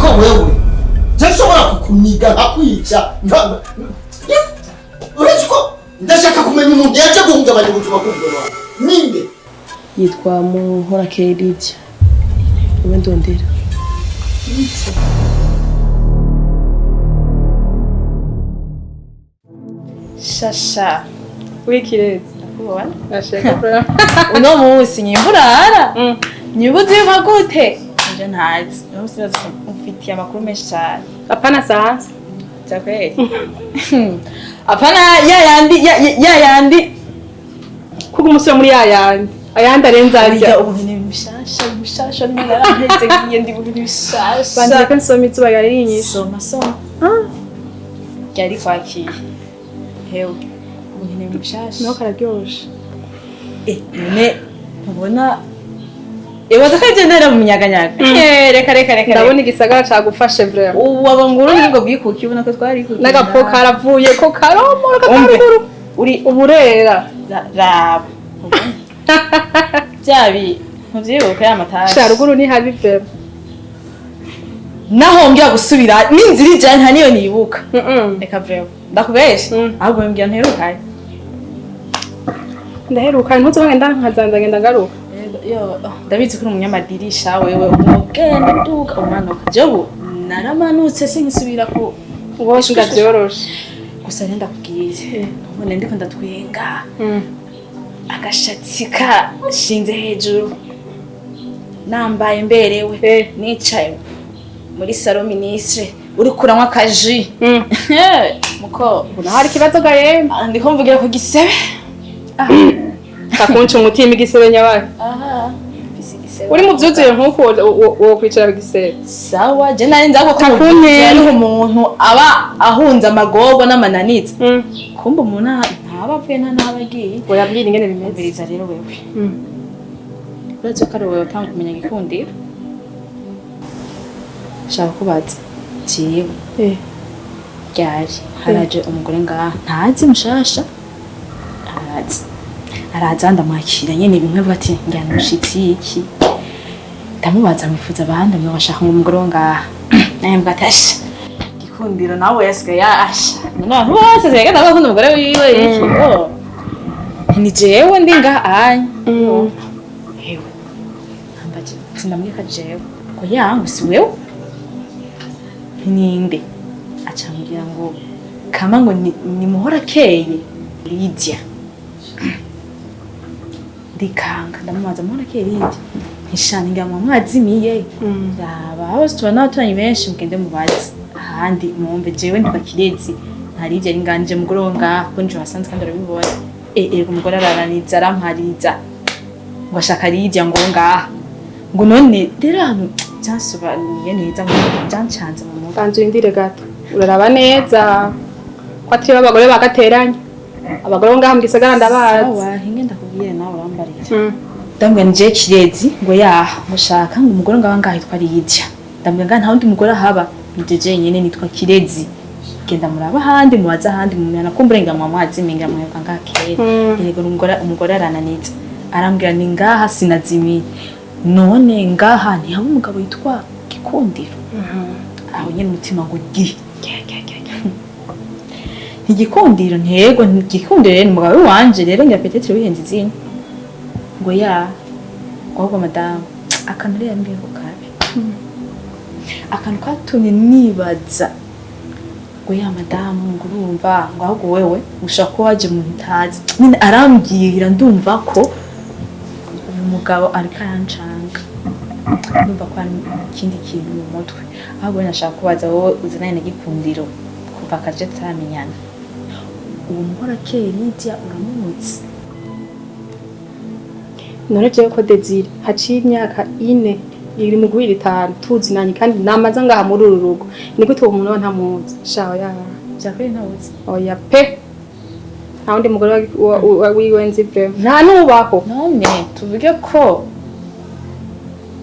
Yuko wewe je nshobora kukuniga nkakwica. Uretse ko ndashaka kumenya umuntu yaje guhungabanya ubuzima bw'umugore wawe ninde? Yitwa Muhorakeye Lydia, niwe ndondera. Shasha. Wikirezi. Ndakubona. Nashaka kurara. Uno munsi nyimburara nyimbuzi biva gute nje ntazi. Uno munsi ndazi umfitiye amakuru menshi cyane. Hapana sasa. Bya kweli, apana ya yandi ya yandi. Kuko umunsi wo muri yayandi. Ayandi arenze Arya arya. ubu ni bishasha bishasha, nimba yarantetse ngiye ndi mu bintu bishasha. Bandira ko nsoma, izuba ryari rinyishe. Soma soma, ryari kwakiye hewe, ubu nkeneye ibintu bishasha. Naho kararyoshe. Eh, none ntubona ibaza ko ibyo ntera mu minyaganyaga? Eh, reka reka reka. Ndabona igisagara cagufashe vraiment. Ubu abanguru nibwo bwikukiye, ubona ko twari kuki. N'agapo karavuye ko karomoroka Umve. karuguru. Uri Uburera. Raba byabi ntuvyibuka ya mataje. Sha, ruguru ni habi vraiment. Naho ngira gusubira n'inzira ijanye nta niyo nibuka. Reka vraiment ndakubesha. Ahubwo mbwira, nterukaye? Ndaheruka ntuzo ngenda nkazanza ngenda ngaruka. Yo, ndabizi ko uri umunyamadirisha wewe, umugenda uduga umanuka. Jewe naramanutse sinkisubira ku Wose ndavyoroshe. Gusa rero ndakubwiye, ntubone ndiko ndatwenga, agashatsi kashinze hejuru, nambaye mberewe, nicaye muri salon ministre, uri kuranywa akaji muko. Ubona hari ikibazo ga yemwe. Ah, ndiko mvugira ku gisebe. Kakunca umutima igisebe nyabaye. Aha mfise igisebe. Uri mu vyuzuye nk'uko wo kwicara ku gisebe. Sawa, je nari nzi ko Kakuntera. hariho umuntu aba ahunze amagorwa n'amananiza, kumbe umuntu ntaba avuye nta n'aba agiye. Urabwira ingene bimeze. Umviriza rero wewe, uretse ko ari wowe utanga kumenya igikundiro, shaka kubaza jewe. Ryari haraje umugore ngaha ntazi mushasha, araza araza, ndamwakira nyene bimwe avuga ati njyana umushitsi iki, ndamubaza mwifuza abandi mwe bashaka ngo umugore wo ngaha, naye mbwa ati asha gikundiro nawe yasigaye asha, none abantu bose asigaye agenda akunda umugore wiwe iki, oh ni jewe ndi ngaha anya. Hewe ambaje sindamwika jewe ngo yangu si wewe ninde, acambwira ngo kama ngo ni Muhorakeye Lydia. Ndikanga, ndamubaza Muhorakeye Lydia, ntishana ngira ngo mwazimiye. Raba aho tubona abaturanyi benshi, mugende mubaze ahandi mwumve, jewe ndi Bakirezi, nta Lydia ari nganje mugore wo ngaha kuko nje wasanze kandi urabibona. Eh, erega umugore araraniza arampariza ngo ashaka Lydia ngo ngaha, ngo none rero ahantu byansobanuriye neza byancanze mu mutwe. Banza urindire gato. Uraraba neza. Ko atari abagore bagateranya. Abagore bo ngaha mu gisagara ndabazi. Sawa, hinge ndakubwire nawe urambarira. Ndambwira ni jewe Kirezi, ngo yaha ngo shaka ngo umugore ngaha ngaha yitwa Lydia. Ndambwira ngaha nta wundi mugore ahaba, ni je jenyene nitwa Kirezi, genda muraba ahandi mubaze ahandi mumenya kumbure ngira mwamwazimiye, ngira mwibuka ngaha kera. Yego, umugore arananiza arambwira ni ngaha sinazimiye, none ngaha ntihaba umugabo yitwa Gikundiro? Aho nyene umutima ngo gi ntigikundiro, ntego ntigikundiro rero ni umugabo wanje rero, ngira peut-être wihenze izina, ngo ya ngo ahubwo madamu akantu rero yambwiye ko kabi, akantu katumye nibaza, ngo ya madamu ngo urumva ngo ahubwo wewe ushobora kuba waje mu ntazi nyine. Arambwira ndumva ko uyu mugabo ariko arancanga, ndumva ko hari ikindi kintu mu mutwe. Ahubwo nashaka kubaza wowe uzananye na Gikundiro kuva akaje tutaramenyana, uwo Muhorakeye Lydia uramuzi? None jewe ko Desire haciye imyaka 4 iri mu guhira 5 tuzinanye kandi namaze ngaha muri uru rugo. Ni gute uwo muntu aba ntamuzi? Sha oya. Vyakweri ntawuzi? Oya pe. Nta wundi mugore wiwe nzi vraiment. Nta nubaho. None tuvuge ko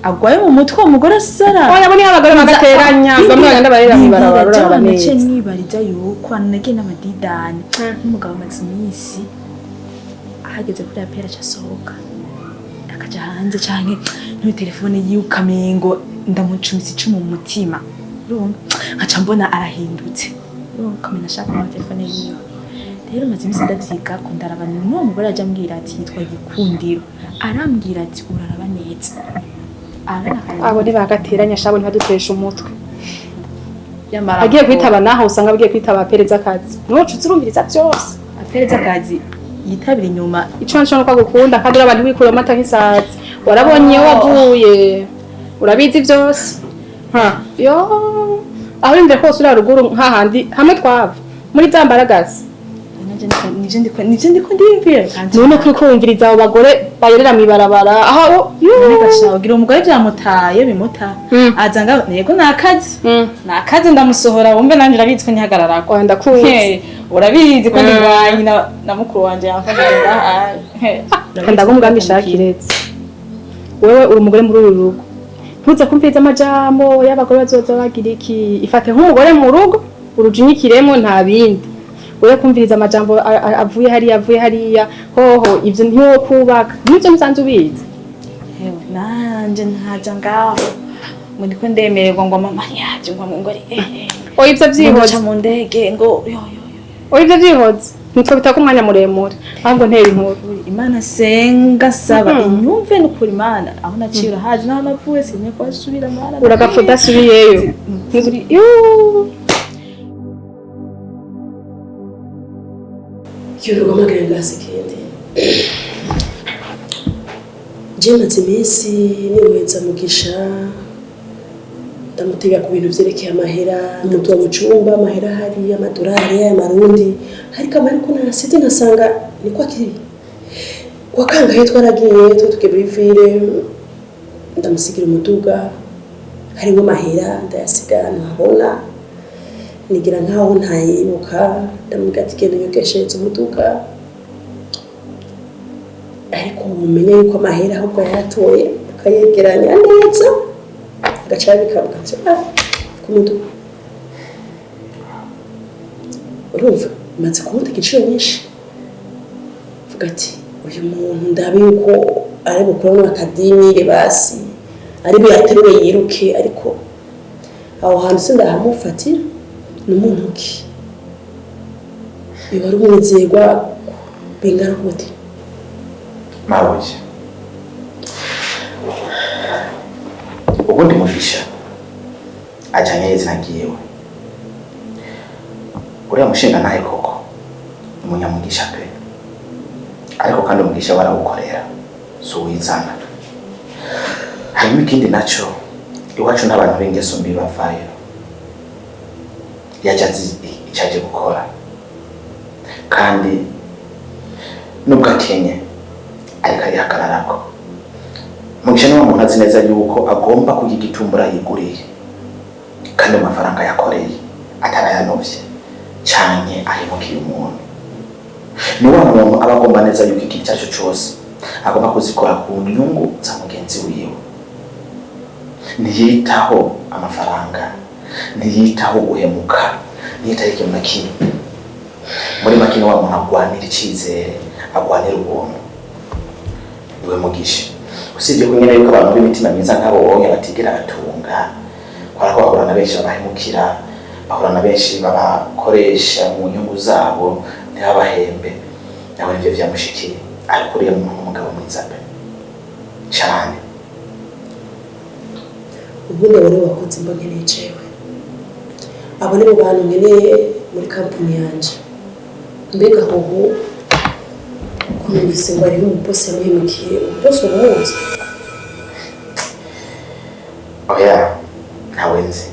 agwaye mu mutwe uwo mugore asara? Oya, bo niho abagore bagateranya bamwe bagenda barera mw'ibarabara, uraraba neza neza. Nibariza yuko anagiye n'amadidani n'umugabo amaze iminsi ahageze kuri apera aca asohoka akaja hanze canke n'iyo telefone yiwe ukamengo ndamucumise icumu mu mutima. Urumva nkaca mbona arahindutse. Urumva kamenya ashaka ama telefone yiwe. Rero maze iminsi ndavyiga ko ndaraba n'uwo mugore aje ambwira ati yitwa Gikundiro, arambwira ati uraraba neza. Arabona akantu. Abo ntibagateranya shabo, ntibadutesha umutwe. Yamara Agiye kwitaba naho usanga agiye kwitaba apereza akazi, ntucu urumviriza byose. Apereza akazi yitabira inyuma. Ico nco nuko agukunda kandi uri abantu wikura amata nk'isazi, warabonye iyo wavuye, urabizi byose. Ha yo, aho uri imbere kose uri haruguru nk'ahandi hamwe twava muri za mbaragazi. Nivyo ndiko ndiyumvira. None kuri kumviriza abo bagore bayerera mw'ibarabara aho yo. Gashaho gira umugore byamutaye bimuta. Aza nga yego nakazi. Nakazi ndamusohora wumve nanje urabizi ko ntihagararako. Oya, ndakuzi. He, urabizi ko ndigwanyi na mukuru wanje yamfashije ngaha. Kandi umugambi shakiretse wewe uri umugore muri uru rugo, ntuze kumviriza amajambo y'abagore bazoza bagira iki. Ifate nk'umugore mu rugo urujinyikiremo, nta bindi. Wewe kumviriza amajambo avuye hariya, avuye hariya hoho, ivyo ntiwo kubaka n'ivyo musanze ubizi. Hewe nanje ntaja ngaho ngo ndiko ndemererwa ngo mama yaje ngo ngo ari Oya, ivyo ngo vyihoze. nca mu ndege ngo yo yo yo. Oya, ivyo vyihoze, nitwo bitaka umwanya muremure, ahubwo ntera inkuru. Imana senga saba inyumve nukuri. Imana aho naciye urahazi, naho navuye sinye kuhasubira Mana. Uragapfa udasubiyeyo. Yuuu. Ikintu guhamagara ngasi kindi, je maze iminsi nihweza Mugisha, ndamutega ku bintu vyerekeye amahera, ndamutuba mu cumba amahera ahari, amadorari, amarundi, ariko amahera uko nayasize nkasanga niko akiri. Kwa kangahe twaragiye twe tugiye muri ville, ndamusigira umuduga harimo amahera, ndayasiga ahantu habona, nigira nkaho ntayibuka. Ndamubwira ati genda unyogeshereze umuduga, ariko mumenye yuko amahera ahubwo yayatoye akayegeranya neza, agaca yabika agaca ku muduga. Urumva maze kumutega inshuro nyinshi, vuga ati uyu muntu ndabe yuko ari bukuramo akadimire, basi ari buyaterure yiruke, ariko aho hantu sindahamufatira. Ni umuntu ki biba ari umwizerwa bingana gute? Mabuye, ubundi Mugisha ajyanye n'izina ryiwe. Uriya mushinga ntahe koko ni umunyamugisha pe, ariko kandi umugisha barawukorera, si uwizana. Hanyuma ikindi naco, iwacu n'abantu b'ingeso mbi bavayo. Yaje azi icyo aje gukora, kandi nubwo akenye ariko arihagararako. Mugisha niwe muntu azi neza yuko agomba kurya igitumbura yiguriye, kandi mu mafaranga yakoreye atarayanovye canke ahemukiye umuntu. Ni wa muntu aba agomba neza yuko ikintu icyo aricyo cose agomba kuzikora ku nyungu za mugenzi wiwe. Ntiyitaho amafaranga, ntiyitaho guhemuka, ntiyitaho ikintu na kimwe. Muri make ni wa muntu agwanira icizere, agwanira ubuntu, niwe Mugisha. Usibye ko nyine yuko abantu b'imitima myiza nk'abo bonye batigera batunga, kubera ko bahura na benshi babahemukira, bahura na benshi babakoresha mu nyungu zabo ntibabahembe. Nawe nivyo vyamushikiye, ariko uriya muntu ni umugabo mwiza pe cane. Ubundi abo nibo bakozi mba nkeneye jewe, abo nibo bantu nkeneye muri kampani yanje. Mbega hoho ko numvise ngo hariho umubosi yamuhemukiye, umubosi uramuzi? Oya, ntawe nzi,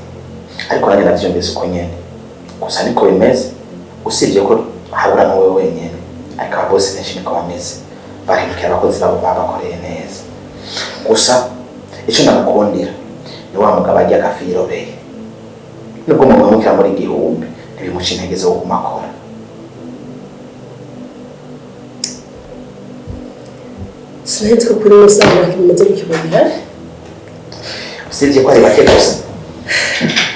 ariko nanjye navyumvise uko nyene, gusa niko bimeze. Usibye ko habura n'uwe wenyene, ariko ababosi benshi niko bameze, bahemukira abakozi babo babakoreye neza. Gusa ico ndamukundira ni wa mugabo arya agafi yirobeye. Nubwo mumuhemukira muri 1000, ntibimuca intege zo kuguma akora. Sinari ko kuri musaza bimeze gutyo bagihari. Usibye ko ari bake gusa,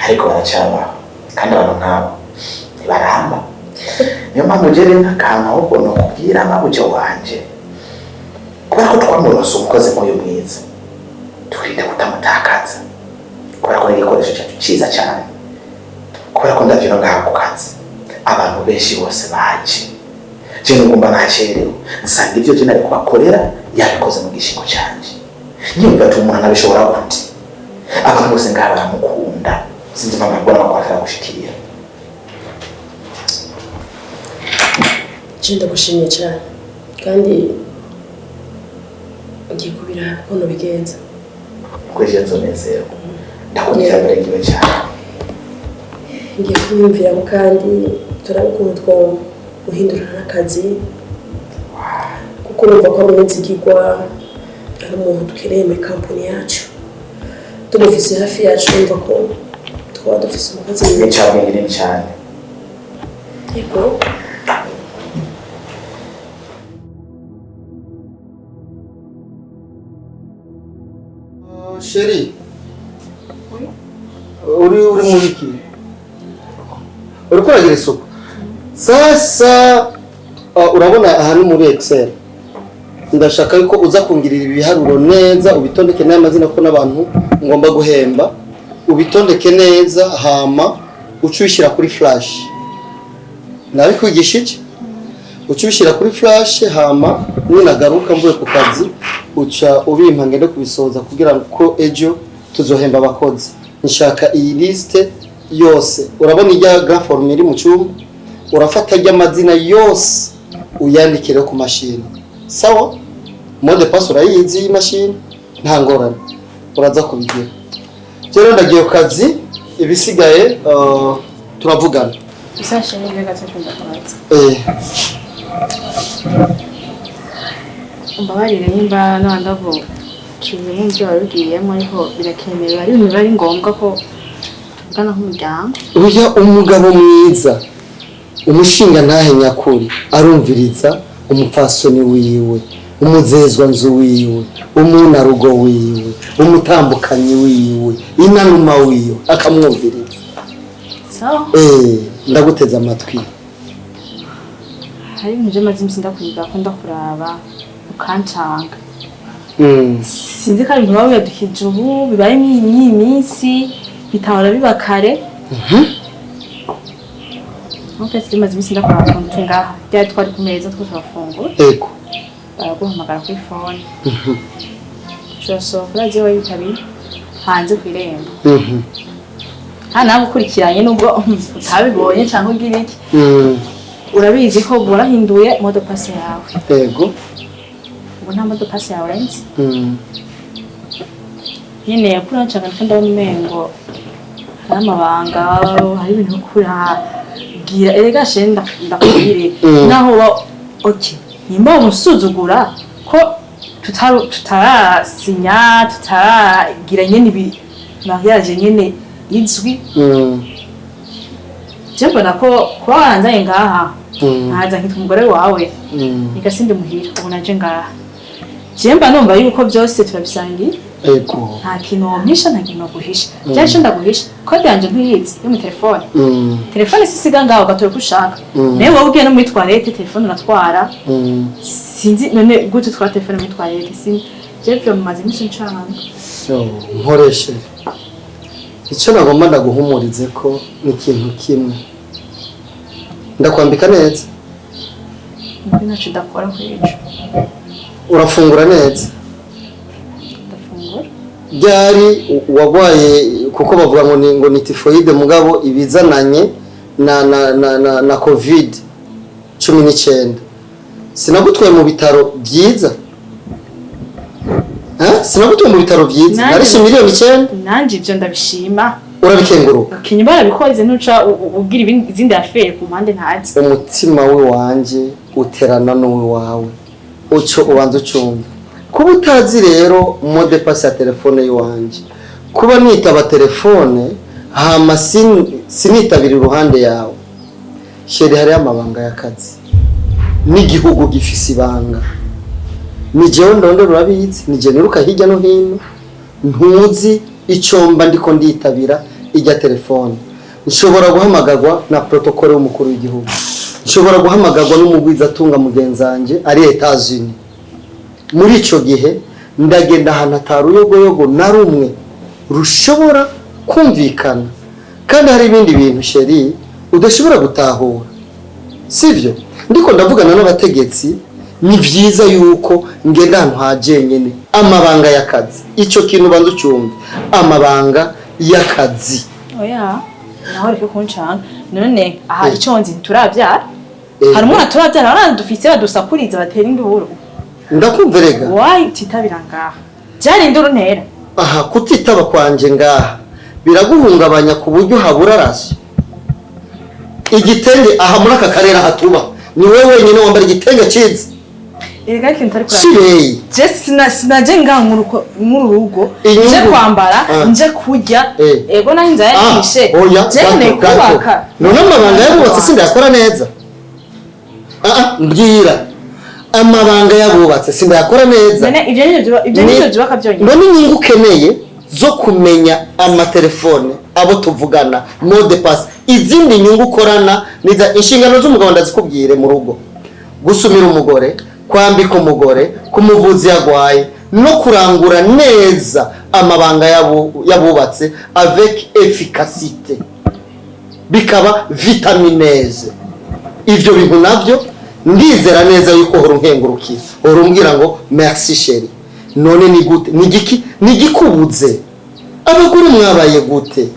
ariko baracabaho, kandi abantu nk'abo ntibaramba. Niyo mpamvu jere nk'akantu ahubwo nokubwira mabuja wanje, kubera ko twamuronse umukozi nk'uyu mwiza, twirinde kutamutakaza, kubera ko ni igikoresho cyacu cyiza cyane. Kubera ko ndavyo ngaha ku kazi abantu benshi bose baje, je nugomba nacerewe, nsanga ivyo je nari kubakorera yabikoze mu gishingo canje. Nyumva ati umuntu abishobora gute? Abantu bose ngaha baramukunda, sinzi impamvu mbona amakuru ataragushikira. Je ndagushimiye cyane kandi ngiye kubiraba ukuntu bigenza. Kuri je nzonezerwa, ndakunda iterambere ryiwe cyane. Ngiye kubiyumviramo kandi turabe ukuntu twoguhindurana n'akazi, kuko urumva ko ari umwizigirwa, ari umuntu dukeneye muri kampani yacu. Tumufise hafi yacu urumva ko twaba dufise umukozi mwiza. N'incabwenge nini cyane. Yego. Chérie, uri mu biki? Uriko uragira isuku? Sasa urabona aha ni muri Excel. Ndashaka yuko uza kungirira ibiharuro neza, ubitondeke n'amazina ko n'abantu ngomba guhemba, ubitondeke neza hama uce ubishyira kuri flash. Nabikwigishije? Uca ubishyira kuri flash, hama ninagaruka mvuye ku kazi uca ubimpa ngende kubisohoza kugira ngo ejo tuzohemba abakozi. Nshaka iyi liste yose. Urabona ijya graforme iri mu cyumba, urafata ry'amazina yose uyandikire ku mashini. Sawa? Mot de passe urayizi y'imashini, nta ngorane, uraza kubigira. Rero ndagiye ku kazi, ibisigaye turavugana. Usashimye gato ndakubaza. Umbabarire nimba n'abandavu kimwe mu byo warubwiyemo, ariko birakenewe, ari ibintu biba ari ngombwa ko tuvugana nk'umuryango. Burya umugabo mwiza, umushinga ntahe nyakuri, arumviriza umupfasoni wiwe, umuzezwa nzu wiwe, umunarugo wiwe, umutambukanyi wiwe, inanuma wiwe, akamwumviriza. Sawa. Ndaguteze amatwi. Hari ibintu byamaze iminsi ndakwiga ko ndakuraba ukancanga. Sinzi ko ari ibintu baba biyadukije ubu bibaye mw'iyi minsi, bitahora biba kare. Nkuko bimaze iminsi ndakuraba ukuntu turi ngaha, ryari twari ku meza two turafungura. Ego. Baraguhamagara kuri phone. Turasohoka, urazi wayitabiye hanze ku irembo. Hano nawe ukurikiranye nubwo utabibonye cyangwa ugira iki. Urabizi ko warahinduye mot de passe yawe. Ego. Ubu nta mot de passe yawe nzi. Nyine kuri nshaka ko ndabona umengo hari amabanga, hari ibintu kurabwira. Erega shenda ndakubwire naho uba okay, nimba umusuzugura ko tutarasinya, tutaragira nyene ibi mariage nyene izwi. Je mbona ko kuba waranzanye ngaha, nkaza nkitwa umugore wawe, ntigasinde muhira, ubu naje ngaha. Je mba numva yuko byose turabisangiye. Ego. Nta kintu wampisha, nta kintu naguhisha. Byari ndaguhisha kode yanje ntuyizi yo mu telefone. Telefone sisiga ngaho gatora uko ushaka. Nawe wowe ugiye no muri toilette telefone uratwara. Sinzi none gute utwara telefone muri toilette, sinzi. Je byo mumaze iminsi ncanga. So, nkoreshe. Icyo nagomba ndaguhumurize ko ni ikintu kimwe. Ndakwambika neza. Nukuri ntacyo ndakora kuri ico. Urafungura neza. Ndafungura. Ryari wagwaye, kuko bavuga ngo ni typhoide, mugabo ibizananye na covid 19. Sinagutwaye mu bitaro byiza. Sinagutwaye mu bitaro byiza. Narishe miliyoni 9. Nanje ibyo ndabishima. Urabikenguruka. Kinyi barabikoze ntuca ugira izindi affaire ku mpande ntazi. Umutima we wanje uterana n'uwe wawe. Uco ubanza ucumva. Kuba utazi rero mot de passe ya telefone yiwanje, kuba nitaba telefone hama sinitabira iruhande yawe. Chérie, hariyo amabanga y'akazi n'igihugu gifise ibanga. Ni jewe ndondora urabizi, ni jewe niruka hirya no hino, ntuzi ico mba ndiko nditabira ijya telefone. Nshobora guhamagarwa na protocole y'umukuru w'igihugu, nshobora guhamagarwa n'umugwizatunga mugenzanje ari Etats-Unis. Muri ico gihe ndagenda ahantu ataruyogoyogo na rumwe rushobora kumvikana, Kandi hari ibindi bintu, chéri, udashobora gutahura, sivyo? Ndiko ndavugana n'abategetsi, ni vyiza yuko ngenda ahantu ha jenyene. Amabanga y'akazi, ico kintu ubanza ucumve, amabanga y'akazi. Oya, naho reka kuncanga. None aha ico nzi, ntituravyara. Hari umwana turavyara? Abana dufise badusakuriza, batera induru. Ndakumva rega. Wayi utitabira ngaha vyari induru ntera. Aha kutitaba kwanje ngaha biraguhungabanya ku buryo habura ration? Igitenge aha muri aka karere hatuba, ni wowe wenyine wambara igitenge ciza. Erega ikintu utari kuraba. Sireyi. Je sinaje ngaha muri uru rugo Inyungu. nje kwambara, nje kurya. Ego, naho inzara yarishe. Oya. Je nkeneye Gato, gato. kubaka. None amabanga y'abubatse sindayakora neza? Mbwira, amabanga y'abubatse sindayakora neza? None ivyo nivyo vyubaka vyonyine? None inyungu ukeneye zo kumenya amatelefone, abo tuvugana, mot de passe, izindi nyungu ukorana niza? Inshingano z'umugabo ndazikubwire mu rugo: gusumira umugore, kwambika umugore, kumuvuza iyo agwaye, no kurangura neza amabanga y'abubatse avec efficacité, bikaba vitamineze. Ivyo bintu navyo ndizera neza yuko uhora unkengurukira, uhora umbwira ngo "Merci chéri." None ni gute? Ni igiki? Ni igikubuze? Abagore mwabaye gute?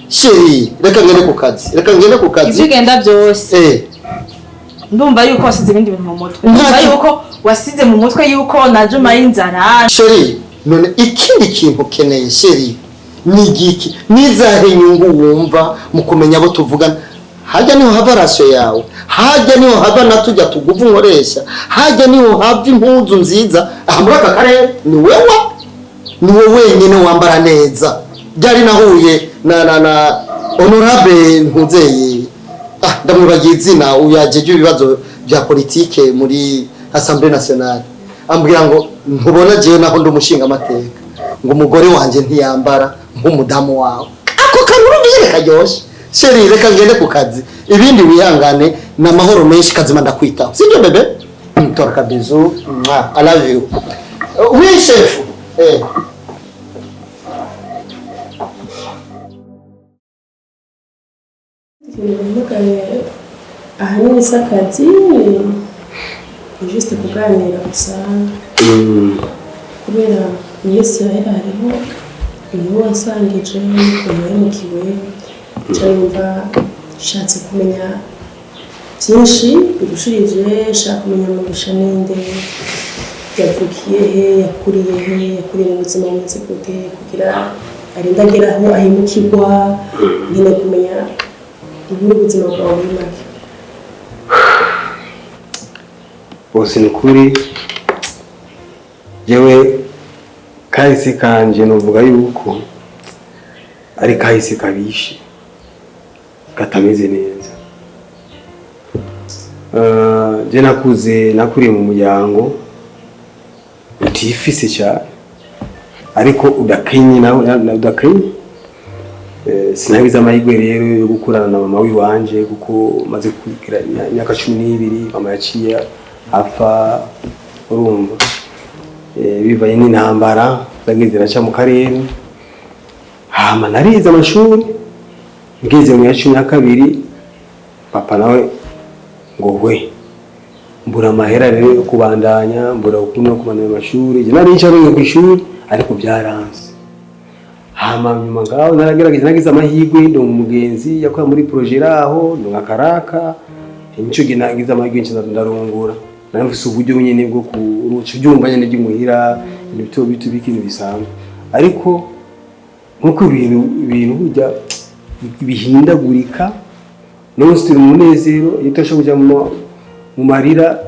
Chéri, reka ngende ku kazi, reka ngende ku kazi. Ivyo ugenda byose, ndumva yuko wasize ibindi bintu mu mutwe. Ndumva yuko wasize mu mutwe yuko naje umara inzara. Chéri, none ikindi kintu ukeneye, chéri, ni igiki? Nizahe inyungu wumva mu kumenya abo tuvugana? Hajya niho hava ration yawe, hajya niho hava na tujya tuguvu nkoresha, hajya niho hava impuzu nziza. Aha muri aka karere ni wewe, ni wowe wenyine wambara neza. Byari nahuye na honorable Ntuzeye, ndamwibagiye izina, uyajeje ibibazo bya politike muri Assemblée nationale, ambwira ngo ntubona jewe naho ndi umushinga amateka, ngo umugore wanje ntiyambara nk'umudamu wawe. Ako kantu nyine karyoshe. Chéri, reka ngende ku kazi, ibindi wihangane. Ni amahoro menshi kazima, ndakwitaho, sibyo bébé? Tora kabizu. Mwah, I love you. Oui chef. Ikintu guhamagaye ahanini si akazi, ni juste kuganira gusa, kubera iminsi yahera hariho inkuru wasangije ukuntu wahemukiwe. Nca numva nshatse kumenya byinshi birushirije. Nshaka kumenya Mugisha ninde, yavukiye he, yakuriye he, yakuriye mu buzima bumeze gute, kugira arinde agera aho ahemukirwa. Nkeneye kumenya inkuru y'ubuzima bwawe muri make. Bose ni kuri jewe kahise kanje novuga yuko ari kahise kabishe, katameze neza. Je nakuze, nakuriye mu muryango utifise cyane ariko udakenye nawe udakenye. Sinagize amahirwe rero yo gukurana na mama wiwanje, kuko maze kugira imyaka 12 mama yaciye apfa. Urumva, bivanye n'intambara zagiye ziraca mu karere. Hama narize amashuri, ngeze mu ya 12 papa nawe ngo we mbura amahera rero yo kubandanya, mbura ukuntu yo kubandanya amashuri. Je nari ncaruye ku ishuri ariko byaranze. Hama nyuma ngaho naragerageje, nagize amahirwe ndonka umugenzi yakora muri projet raho, ndonka karaka. Nico gihe nagize amahirwe nca ndarongora. Nari mfise uburyo nyene bwo kuruca ibyumba nyene by'imuhira, ibintu bito bito bikintu bisanzwe. Ariko nkuko ibintu burya bihindagurika, n'umunsi turi mu munezero, iyo tudashobora kuja mu marira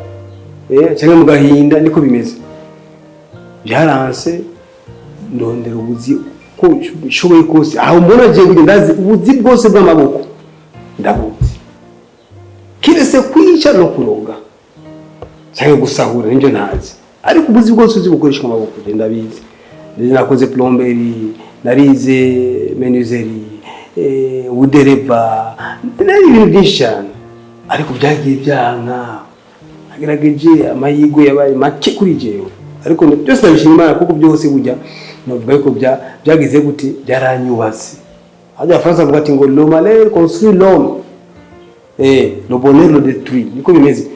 canke mu gahinda, niko bimeze. Byaranse, ndondera ubuzi ko nshoboye kose. Aho mbona agiye kugenda, ndazi ubuzi bwose bw'amaboko ndabuzi, kiretse kwica no kuroga cyangwa gusahura, nibyo ntazi. Ariko ubuzi bwose uzi bukoreshwa amaboko njye ndabizi. Nakoze plomberie, narize menuiserie, ubudereva, nari ibintu byinshi cyane, ariko byagiye byanka. Nagerageje, amahirwe yabaye make kuri jewe, ariko byose ndabishima Imana, kuko byose burya navuga yuko byagize gute, byaranyubatse. Hajya Faransa avuga ati ngo le malheur construit l'homme et le bonheur le détruit. Niko bimeze.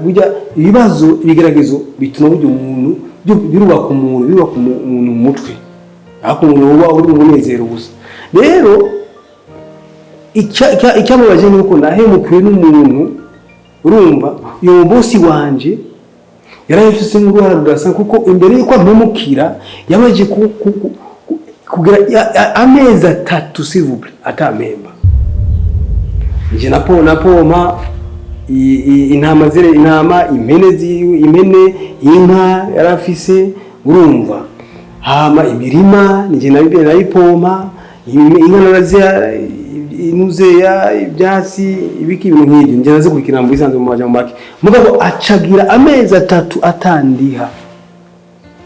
Burya ibibazo, ibigeragezo bituma burya umuntu birubaka umuntu, birubaka umuntu mu mutwe, ariko umuntu uba uri mu munezero gusa. Rero icyamubaje ni uko nahemukiwe n'umuntu. Urumva, uyu bosi wanje yarabifise nk'uruhara rudasanzwe, kuko imbere y'uko ampemukira yamaze kugira amezi 3, s'il vous plaît, atampemba. Nje napompa intama zire, intama, impene ziwe, impene, inka yarafise. Urumva, hama imirima nije nabipompa, inka naraziha inuzeya ibyatsi, ibiki, ibintu nk'ibyo nje nazikurikirana mu bisanzwe, mu majambo make. Mugabo acagira amezi 3 atandiha,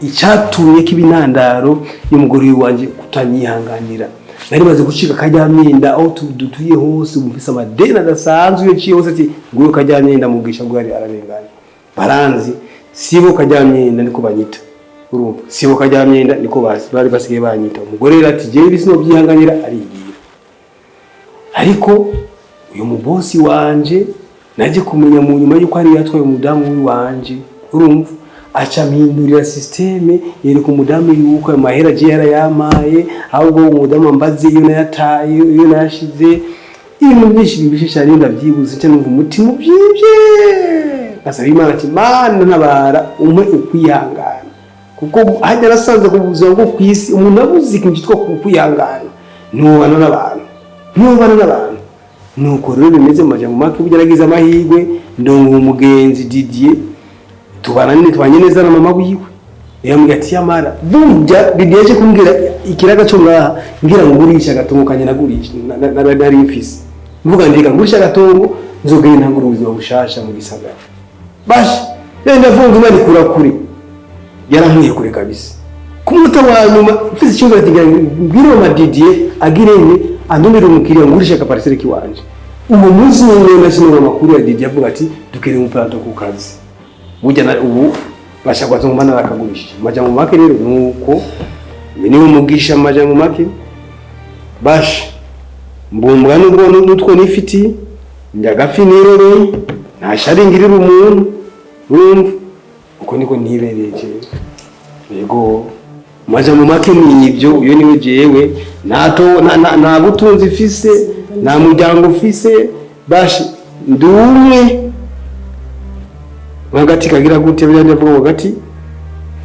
icyatumye kiba intandaro y'umugore wanje kutanyihanganira. Nari maze gucika kajyamyenda aho dutuye hose, ubu mfise amadeni adasanzwe. Iyo nciye hose ati nguyu kajyamyenda mugisha ngo yari ararenganye, baranzi, sibo kajyamyenda niko banyita. Urumva, sibo kajyamyenda niko bari basigaye banyita. Umugore rero ati jewe ibi sinobyihanganira, arigira. Ariko uyu mubosi wanje naje kumenya mu nyuma yuko ari yatwaye umudamu wanje. Urumva, aca mpindurira système, yereka umudamu yuko ayo mahera agiye yarayamaye, ahubwo umudamu ambaze iyo nayataye, iyo nayashize. Ibintu byinshi bibishe cyane ndabyibuze cyane, numva umutima ubyibye, ngasaba Imana ati: "Mana ntabara, umpe ukwihangana," kuko hajya nasanze ku buzima bwo ku isi umuntu abuze ikintu cyitwa kwihangana, ntubana n'abantu, ntubana n'abantu. Nuko rero bimeze mu majambo make. Burya nagize amahirwe ndonga umugenzi Didier, tubana tubanye neza na mama wiwe. Yambwira ati yamara burya Didier yaje kumbwira ikiraga cyo ngaha, ngira ngo ngurisha agatongo kanje nagurisha nari mfise, mvuga ndiga ngurisha agatongo nzogenda ntangura ubuzima bushasha mu gisagara. Bashi rero ndavuga Imana ikura kure, yarankuye kure kabisa. Ku munota wa nyuma mfise icyumba ati mbwire mama Didier agirene andumire umukiriya ngurisha akaparcelle kiwanje. Uwo munsi nyine nashinzwe amakuru ya Didier avuga ati dukeneye umuplato ku kazi. Burya na ubu bashaka nguma narakagurishije. Majambo make rero nuko uyu niwe mugisha. Majambo make, bashi mbumbwa nubwo nutwo nifitiye, njya gafi niroreye, nta shari ngirira umuntu. Urumva, uko niko nibereye jewe. Yego, majambo make ni ibyo. Uyu niwe jewe. Ntato nta butunzi mfise, nta muryango mfise, bashi ndi umwe nk'agati kagira gute, biriya ndavuga ngo gati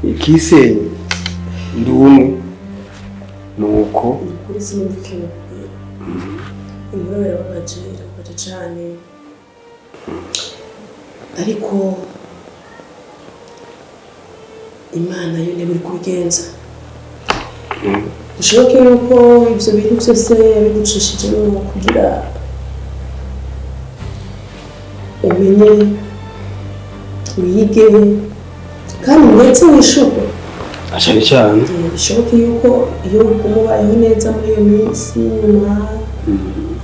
ikisenye, ndi umwe nuko. Kuri sinumva ikintu kubwira. Inkuru birababaje, irababaje cyane, ariko Imana yo niba uri kubigenza, bishoboke yuko ibyo bintu byose yabigucishijemo kugira umenye, wige kandi ndetse wishurwe. Cyane cyane. Bishoboke yuko iyo uguma ubayeho neza muri iyo minsi nyuma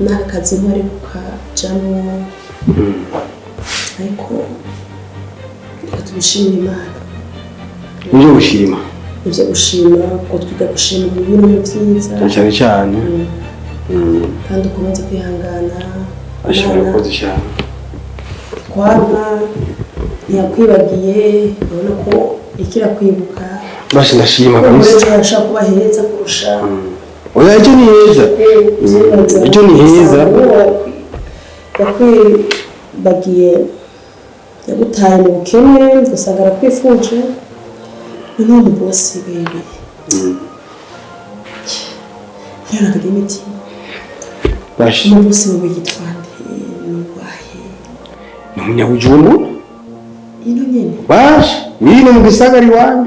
n'aka kazi ntwari kukajamwo, ariko reka tubishimire Imana. Nibyo gushima. Nibyo gushima, kuko twiga gushima mu bintu byiza. Cyane cyane. Kandi ukomeze kwihangana. Ashobora Imana kuzi cyane. Twana ntiyakwibagiye, urabona ko ikira kwibuka. Bashi ndashima kuko kabisa. ejo harashobora kuba heza kurusha. Oya, ejo ni heza. Ejo ni heza. Yakwibagiye, yagutaye mu bukene, ugasanga arakwifuje. Noneho umubosi wewe rero akagira imiti. Bashi. Umubosi wewe yitwa nde? Ni uwahe? Ni umunyabujumbura. Ino nyene? Bashi wino mu gisagara iwanyu.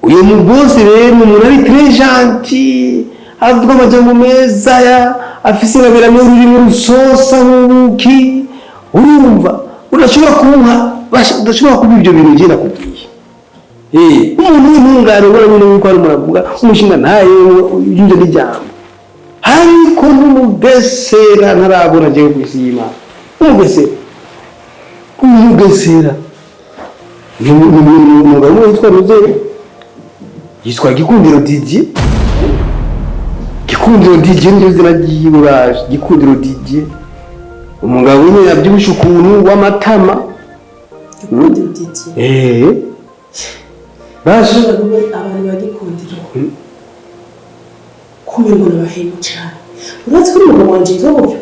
Uyu mubosi rero ni umuntu ari très gentil, avuga amajambo meza, ya afise ingabirano y'ururimi rusosa nk'ubuki. Urumva, udashobora kumuha basha, udashobora kuba ibyo bintu njye nakubwiye. Umuntu w'intungane ubona nyine yuko ari umuntu avuga umushinga ntaye yumva n'ijambo, ariko n'umugesera ntarabona jewe ku isi y'Imana. Umugesera, umugesera ni umugabo witwa Ruzere, yitwa Gikundiro Didier. Gikundiro DJ niryo zina ryiwe baje. Gikundiro DJ, umugabo nyine yabyibushe ukuntu w'amatama. Gikundiro Didier? Eh, baje. Abantu ba Gikundiro kumbe ngo nabahemu cyane. Urazi ko umugabo wanje yitwa gutyo?